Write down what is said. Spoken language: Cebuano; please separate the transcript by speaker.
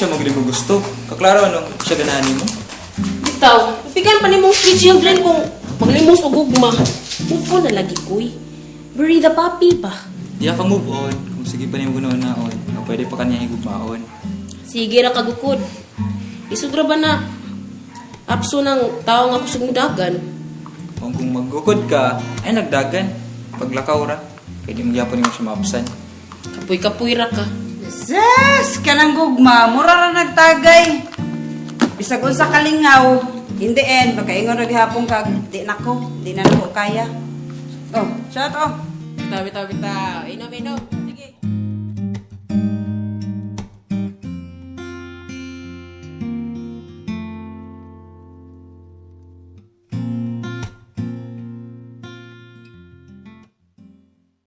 Speaker 1: Siya mo gid ko gusto. Kaklaro anong siya ganahan nimo.
Speaker 2: Bitaw, pigan pa nimong three children kung maglimos og gugma. Move on na lagi koy. Bury the puppy ba?
Speaker 1: Di ka move on kung sige pa nimo guna-unaon. Nga pwede pa kaniya higugmaon.
Speaker 2: Sige ra kagukod. Isod ra ba na apso ng tao nga kusog dagan?
Speaker 1: Kung maggukod ka, ay nagdagan. Paglakaw ra. Kay di mo gyapon nimo siya maapsan.
Speaker 2: Kapoy-kapoy ra ka.
Speaker 3: Sus, kanang gugma, mura ra nagtagay. Bisag unsa kalingaw, in the end, makaingon ra gihapon kag di nako, di na nako kaya. Oh, shut oh.
Speaker 2: Bitaw, bitaw, bitaw. Inom, inom. Sige.